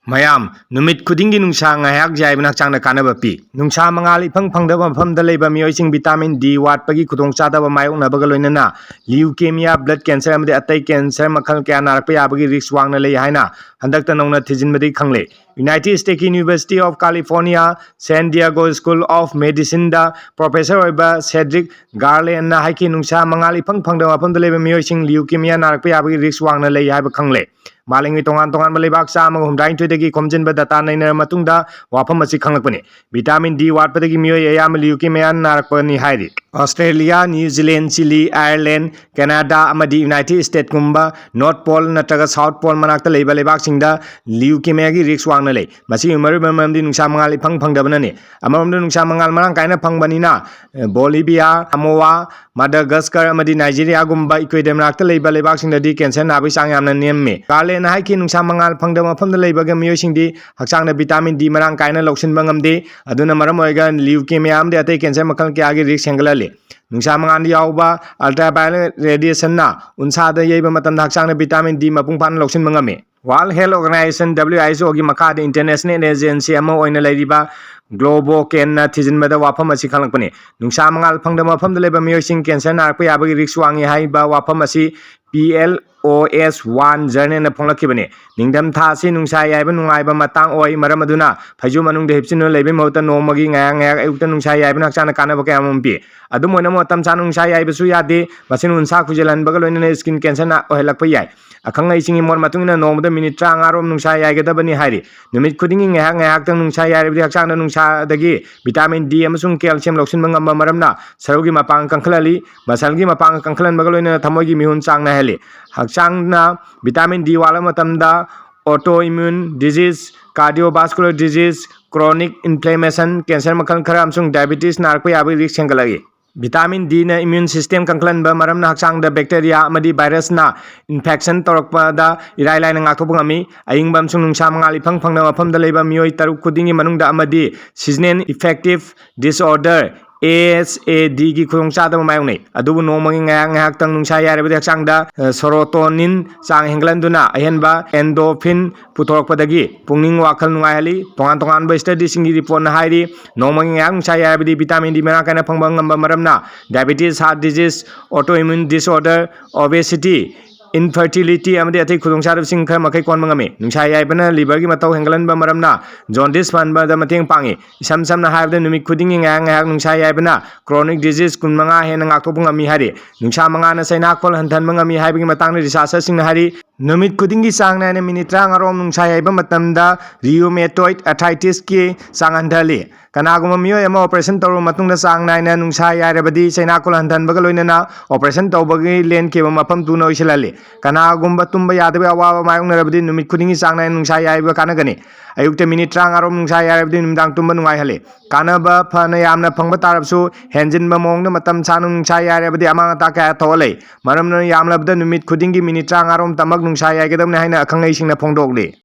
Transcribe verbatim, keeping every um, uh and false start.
ꯃꯌꯥꯝ, ꯅꯨꯃꯤꯠ ꯈꯨꯗꯤꯡꯒꯤ ꯅꯨꯡꯁꯥ ꯉꯥꯏꯍꯥꯛ ꯌꯥꯏꯕꯅ ꯍꯛꯆꯥꯡꯗ ꯀꯥꯟꯅꯕ ꯄꯤ꯫ ꯅꯨꯡꯁꯥ ꯃꯉꯥꯜ ꯏꯐꯪ ꯐꯪꯗꯕ ꯃꯐꯝꯗ ꯂꯩꯕ ꯃꯤꯑꯣꯏꯁꯤꯡ vitamin D ꯋꯥꯠꯄꯒꯤ ꯈꯨꯗꯣꯡꯆꯥꯗꯕ ꯃꯥꯌꯣꯛꯅꯕꯒ ꯂꯣꯏꯅꯅ leukemia, blood cancer ꯑꯃꯗꯤ ꯑꯇꯩ cancer ꯃꯈꯜ ꯀꯌꯥ ꯅꯥꯔꯛꯄ ꯌꯥꯕꯒꯤ risk ꯋꯥꯡꯅ ꯂꯩ ꯍꯥꯏꯅ ꯍꯟꯗꯛꯇ ꯅꯧꯅ ꯊꯤꯖꯤꯟꯕꯗꯒꯤ ꯈꯪꯂꯦ꯫ United States University of California, San Diego School of Medicineꯗ professor ꯑꯣꯏꯕ Cedric Garlandꯅ ꯍꯥꯏꯈꯤ, ꯅꯨꯡꯁꯥ ꯃꯉꯥꯜ ꯏꯐꯪ ꯐꯪꯗꯕ ꯃꯐꯝꯗ ꯂꯩꯕ ꯃꯤꯑꯣꯏꯁꯤꯡ leukemia ꯅꯥꯔꯛꯄ ꯌꯥꯕꯒꯤ risk ꯋꯥꯡꯅ ꯂꯩ ꯍꯥꯏꯕ ꯈꯪꯂꯦ꯫ ꯃꯥꯂꯦꯝꯒꯤ ꯇꯣꯉꯥꯟ ꯇꯣꯉꯥꯟꯕ ꯂꯩꯕꯥꯛ ꯆꯥꯝꯃꯒ ꯍꯨꯝꯗ꯭ꯔꯥꯅꯤꯊꯣꯏꯗꯒꯤ ꯈꯣꯝꯖꯤꯟꯕ data ꯅꯩꯅꯔ ꯃꯇꯨꯡꯗ ꯋꯥꯐꯝ ꯑꯁꯤ ꯈꯪꯂꯛꯄꯅꯤ꯫ Vitamin D ꯋꯥꯠꯄꯗꯒꯤ ꯃꯤꯑꯣꯏ ꯑꯌꯥꯝꯕ leukemia ꯅꯥꯔꯛꯄꯅꯤ ꯍꯥꯏꯔꯤ꯫ Australia, New Zealand, Chile, Ireland, Canada ꯑꯃꯗꯤ United Statesꯀꯨꯝꯕ North Pole ꯅꯠꯇ꯭ꯔꯒ South Pole ꯃꯅꯥꯛꯇ ꯂꯩꯕ ꯂꯩꯕꯥꯛꯁꯤꯡꯗ leukemiaꯒꯤ risk ꯋꯥꯡꯅ ꯂꯩ꯫ ꯃꯁꯤꯒꯤ ꯃꯔꯨꯑꯣꯏꯕ ꯃꯔꯝꯗꯤ ꯅꯨꯡꯁꯥ ꯃꯉꯥꯜ ꯏꯐꯪ ꯐꯪꯗꯕꯅꯅꯤ꯫ ꯑꯃꯔꯣꯝꯗ ꯅꯨꯡꯁꯥ ꯃꯉꯥꯜ ꯃꯔꯥꯡ ꯀꯥꯏꯅ ꯐꯪꯕꯅꯤꯅ, Bolivia, Samoa, Madagascar ꯑꯃꯗꯤ Nigeriaꯒꯨꯝꯕ equator ꯃꯅꯥꯛꯇ ꯂꯩꯕ ꯂꯩꯕꯥꯛꯁꯤꯡꯗꯗꯤ cancer ꯅꯥꯕꯒꯤ ꯆꯥꯡ ꯌꯥꯝꯅ ꯅꯦꯝꯃꯤ꯫ Garlandꯅ ꯍꯥꯏꯈꯤ, ꯅꯨꯡꯁꯥ ꯃꯉꯥꯜ ꯐꯪꯗꯕ ꯃꯐꯝꯗ ꯂꯩꯕꯒ ꯃꯤꯑꯣꯏꯁꯤꯡꯗꯤ ꯍꯛꯆꯥꯡꯗ vitamin D ꯃꯔꯥꯡ ꯀꯥꯏꯅ ꯂꯧꯁꯤꯟꯕ ꯉꯝꯗꯦ꯫ ꯑꯗꯨꯅ ꯃꯔꯝ ꯑꯣꯏꯔꯒ leukemia ꯑꯃꯗꯤ ꯑꯇꯩ cancer ꯃꯈꯜ ꯀꯌꯥꯒꯤ risk ꯍꯦꯟꯒꯠꯍꯜꯂꯤ꯫ ꯅꯨꯡꯁꯥ ꯃꯉꯥꯜꯗ ꯌꯥꯎꯕ ultraviolet radiationꯅ ꯎꯟꯁꯥꯗ ꯌꯩꯕ ꯃꯇꯝꯗ ꯍꯛꯆꯥꯡꯅ vitamin D ꯃꯄꯨꯡ ꯐꯥꯅ ꯂꯧꯁꯤꯟꯕ ꯉꯝꯃꯤ꯫ World Health Organization, WHOꯒꯤ ꯃꯈꯥꯗ international agency ꯑꯃ ꯑꯣꯏꯅ ꯂꯩꯔꯤꯕ Globocanꯅ ꯊꯤꯖꯤꯟꯕꯗ ꯋꯥꯐꯝ ꯑꯁꯤ ꯈꯪꯂꯛꯄꯅꯤ꯫ ꯅꯨꯡꯁꯥ ꯃꯉꯥꯜ ꯐꯪꯗꯕ ꯃꯐꯝꯗ ꯂꯩꯕ ꯃꯤꯑꯣꯏꯁꯤꯡ cancer ꯅꯥꯔꯛꯄ ꯌꯥꯕꯒꯤ risk ꯋꯥꯡꯉꯤ ꯍꯥꯏꯕ ꯋꯥꯐꯝ ꯑꯁꯤ PLOS One journalꯅ ꯐꯣꯡꯂꯛꯈꯤꯕꯅꯤ꯫ ꯅꯤꯡꯊꯝ ꯊꯥ ꯑꯁꯤ ꯅꯨꯡꯁꯥ ꯌꯥꯏꯕ ꯅꯨꯡꯉꯥꯏꯕ ꯃꯇꯥꯡ ꯑꯣꯏ, ꯃꯔꯝ ꯑꯗꯨꯅ ꯐꯩꯖꯨꯞ ꯃꯅꯨꯡꯗ ꯍꯤꯞꯆꯤꯟꯗꯨꯅ ꯂꯩꯕꯒꯤ ꯃꯍꯨꯠꯇ ꯅꯣꯡꯃꯒꯤ ꯉꯥꯏꯍꯥꯛ ꯉꯥꯏꯍꯥꯛ ꯑꯌꯨꯛꯇ ꯅꯨꯡꯁꯥ ꯌꯥꯏꯕꯅ ꯍꯛꯆꯥꯡꯗ ꯀꯥꯟꯅꯕ ꯀꯌꯥ ꯑꯃ ꯄꯤ꯫ ꯑꯗꯨꯝ ꯑꯣꯏꯅꯃꯛ, ꯃꯇꯝ ꯆꯥꯅ ꯅꯨꯡꯁꯥ ꯌꯥꯏꯕꯁꯨ ꯌꯥꯗꯦ꯫ ꯃꯁꯤꯅ ꯎꯟꯁꯥ ꯈꯨꯏꯖꯜꯍꯟꯕꯒ ꯂꯣꯏꯅꯅ skin cancer ꯅꯥ ꯑꯣꯏꯍꯜꯂꯛꯄ ꯌꯥꯏ꯫ ꯑꯈꯪ ꯑꯍꯩꯁꯤꯡꯒꯤ ꯃꯣꯠ ꯃꯇꯨꯡ ꯏꯟꯅ ꯅꯣꯡꯃꯗ minute ꯇꯔꯥꯃꯉꯥꯔꯣꯝ ꯅꯨꯡꯁꯥ ꯌꯥꯏꯒꯗꯕꯅꯤ ꯍꯥꯏꯔꯤ꯫ ꯅꯨꯃꯤꯠ ꯈꯨꯗꯤꯡꯒꯤ ꯉꯥꯏꯍꯥꯛ ꯉꯥꯏꯍꯥꯛꯇꯪ ꯅꯨꯡꯁꯥ ꯌꯥꯏꯔꯕꯗꯤ ꯍꯛꯆꯥꯡꯗ ꯅꯨꯡꯁꯥꯗꯒꯤ vitamin D ꯑꯃꯁꯨꯡ calcium ꯂꯧꯁꯤꯟꯕ ꯉꯝꯕ ꯃꯔꯝꯅ ꯁꯔꯨꯒꯤ ꯃꯄꯥꯡꯒꯜ ꯀꯟꯈꯠꯍꯜꯂꯤ꯫ Muscleꯒꯤ ꯃꯄꯥꯡꯒꯜ ꯀꯟꯈꯠꯍꯟꯕꯒ ꯂꯣꯏꯅꯅ ꯊꯃꯣꯏꯒꯤ ꯃꯤꯍꯨꯟ ꯆꯥꯡ ꯅꯥꯏꯍꯜꯂꯤ꯫ ꯍꯛꯆꯥꯡꯅ vitamin D ꯋꯥꯠꯂꯕ ꯃꯇꯝꯗ autoimmune disease, cardiovascular disease, chronic inflammation, cancer ꯃꯈꯜ ꯈꯔ ꯑꯃꯁꯨꯡ diabetes ꯅꯥꯔꯛꯄ ꯌꯥꯕꯒꯤ risk ꯍꯦꯟꯒꯠꯂꯛꯏ꯫ Vitamin Dꯅ immune system ꯀꯟꯈꯠꯍꯟꯕ ꯃꯔꯝꯅ ꯍꯛꯆꯥꯡꯗ bacteria ꯑꯃꯗꯤ virusꯅ infection ꯇꯧꯔꯛꯄꯗ ꯏꯔꯥꯏ ꯂꯥꯏꯅ ꯉꯥꯛꯊꯣꯛꯄ ꯉꯝꯃꯤ꯫ ꯑꯏꯪꯕ ꯑꯃꯁꯨꯡ ꯅꯨꯡꯁꯥ ꯃꯉꯥꯜ ꯏꯐꯪ ꯐꯪꯗꯕ ꯃꯐꯝꯗ ꯂꯩꯕ ꯃꯤꯑꯣꯏ ꯇꯔꯨꯛ ꯈꯨꯗꯤꯡꯒꯤ ꯃꯅꯨꯡꯗ ꯑꯃꯗꯤ seasonal affective disorder, ꯑꯦꯁ ꯑꯦ ꯗꯤꯒꯤ ꯈꯨꯗꯣꯡꯆꯥꯗꯕ ꯃꯥꯌꯣꯛꯅꯩ꯫ ꯑꯗꯨꯕꯨ ꯅꯣꯡꯃꯒꯤ ꯉꯥꯏꯍꯥꯛ ꯉꯥꯏꯍꯥꯛꯇꯪ ꯅꯨꯡꯁꯥ ꯌꯥꯏꯔꯕꯗꯤ ꯍꯛꯆꯥꯡꯗ, ꯑ, ꯁꯣꯔꯣꯇꯣꯅꯤꯟ ꯆꯥꯡ ꯍꯦꯟꯒꯠꯍꯟꯗꯨꯅ ꯑꯍꯦꯟꯕ ꯑꯦꯟꯗꯣꯐꯤꯟ ꯄꯨꯊꯣꯔꯛꯄꯗꯒꯤ ꯄꯨꯛꯅꯤꯡ ꯋꯥꯈꯜ ꯅꯨꯡꯉꯥꯏꯍꯜꯂꯤ꯫ ꯇꯣꯉꯥꯟ ꯇꯣꯉꯥꯟꯕ ꯁ꯭ꯇꯗꯤꯁꯤꯡꯒꯤ ꯔꯤꯄꯣꯔꯠꯅ ꯍꯥꯏꯔꯤ, ꯅꯣꯡꯃꯒꯤ ꯉꯥꯏꯍꯥꯛ ꯅꯨꯡꯁꯥ ꯌꯥꯏꯔꯕꯗꯤ ꯚꯤꯇꯥꯃꯤꯟ ꯗꯤ ꯃꯔꯥꯡ ꯀꯥꯏꯅ ꯐꯪꯕ ꯉꯝꯕ ꯃꯔꯝꯅ diabetes, heart disease, autoimmune disorder, obesity, infertility ꯑꯃꯗꯤ ꯑꯇꯩ ꯈꯨꯗꯣꯡꯆꯥꯗꯕꯁꯤꯡ ꯈꯔ ꯃꯈꯩ ꯀꯣꯟꯕ ꯉꯝꯃꯤ꯫ ꯅꯨꯡꯁꯥ ꯌꯥꯏꯕꯅ ꯂꯤꯚꯔꯒꯤ ꯃꯊꯧ ꯍꯦꯟꯒꯠꯍꯟꯕ ꯃꯔꯝꯅ ꯖꯣꯟꯗꯤꯁ ꯐꯍꯟꯕꯗ ꯃꯇꯦꯡ ꯄꯥꯡꯏ꯫ ꯏꯁꯝ ꯁꯝꯅ ꯍꯥꯏꯔꯕꯗ, ꯅꯨꯃꯤꯠ ꯈꯨꯗꯤꯡꯒꯤ ꯉꯥꯏꯍꯥꯛ ꯉꯥꯏꯍꯥꯛ ꯅꯨꯡꯁꯥ ꯌꯥꯏꯕꯅ chronic disease ꯀꯨꯟꯃꯉꯥ ꯍꯦꯟꯅ ꯉꯥꯛꯊꯣꯛꯄ ꯉꯝꯃꯤ ꯍꯥꯏꯔꯤ꯫ ꯅꯨꯡꯁꯥ ꯃꯉꯥꯜꯅ ꯆꯩꯅꯥꯈꯣꯜ ꯍꯟꯊꯍꯟꯕ ꯉꯝꯃꯤ ꯍꯥꯏꯕꯒꯤ ꯃꯇꯥꯡꯗ ꯔꯤꯁꯥꯔꯆꯔꯁꯤꯡꯅ ꯍꯥꯏꯔꯤ꯫ ꯅꯨꯃꯤꯠ ꯈꯨꯗꯤꯡꯒꯤ ꯆꯥꯡ ꯅꯥꯏꯅ ꯃꯤꯅꯤꯠ ꯇꯔꯥꯃꯉꯥꯔꯣꯝ ꯅꯨꯡꯁꯥ ꯌꯥꯏꯕ ꯃꯇꯝꯗ rheumatoid arthritisꯀꯤ ꯆꯥꯡ ꯍꯟꯊꯍꯜꯂꯤ꯫ ꯀꯅꯥꯒꯨꯝꯕ ꯃꯤꯑꯣꯏ ꯑꯃ ꯑꯣꯄꯔꯦꯁꯟ ꯇꯧꯔꯕ ꯃꯇꯨꯡꯗ ꯆꯥꯡ ꯅꯥꯏꯅ ꯅꯨꯡꯁꯥ ꯌꯥꯏꯔꯕꯗꯤ ꯆꯩꯅꯥꯈꯣꯜ ꯍꯟꯊꯍꯟꯕꯒ ꯂꯣꯏꯅꯅ ꯑꯣꯄꯔꯦꯁꯟ ꯇꯧꯕꯒꯤ ꯂꯦꯟꯈꯤꯕ ꯃꯐꯝ ꯊꯨꯅ ꯑꯣꯏꯁꯤꯜꯍꯜꯂꯤ꯫ ꯀꯅꯥꯒꯨꯝꯕ ꯇꯨꯝꯕ ꯌꯥꯗꯕꯒꯤ ꯑꯋꯥꯕ ꯃꯥꯌꯣꯛꯅꯔꯕꯗꯤ ꯅꯨꯃꯤꯠ ꯈꯨꯗꯤꯡꯒꯤ ꯆꯥꯡ ꯅꯥꯏꯅ ꯅꯨꯡꯁꯥ ꯌꯥꯏꯕ ꯀꯥꯟꯅꯒꯅꯤ꯫ ꯑꯌꯨꯛꯇ ꯃꯤꯅꯤꯠ ꯇꯔꯥꯃꯉꯥꯔꯣꯝ ꯅꯨꯡꯁꯥ ꯌꯥꯏꯔꯕꯗꯤ ꯅꯨꯃꯤꯗꯥꯡ ꯇꯨꯝꯕ ꯅꯨꯡꯉꯥꯏꯍꯜꯂꯤ꯫ ꯀꯥꯟꯅꯕ ꯐꯅ ꯌꯥꯝꯅ ꯐꯪꯕ ꯇꯥꯔꯕꯁꯨ, ꯍꯦꯟꯖꯤꯟꯕ ꯃꯑꯣꯡꯗ ꯃꯇꯝ ꯁꯥꯡꯅ ꯅꯨꯡꯁꯥ ꯌꯥꯏꯔꯕꯗꯤ ꯑꯃꯥꯡ ꯑꯇꯥ ꯀꯌꯥ ꯊꯣꯛꯍꯜꯂꯤ꯫ ꯃꯔꯝꯅ ꯌꯥꯝꯂꯕꯗ ꯅꯨꯃꯤꯠ ꯈꯨꯗꯤꯡꯒꯤ ꯃꯤꯅꯤꯠ ꯇꯔꯥꯃꯉꯥꯔꯣꯝꯇꯃꯛ ꯅꯨꯡꯁꯥ ꯌꯥꯏꯒꯗꯕꯅꯤ ꯍꯥꯏꯅ ꯑꯈꯪ ꯑꯍꯩꯁꯤꯡꯅ ꯐꯣꯡꯗꯣꯛꯂꯤ꯫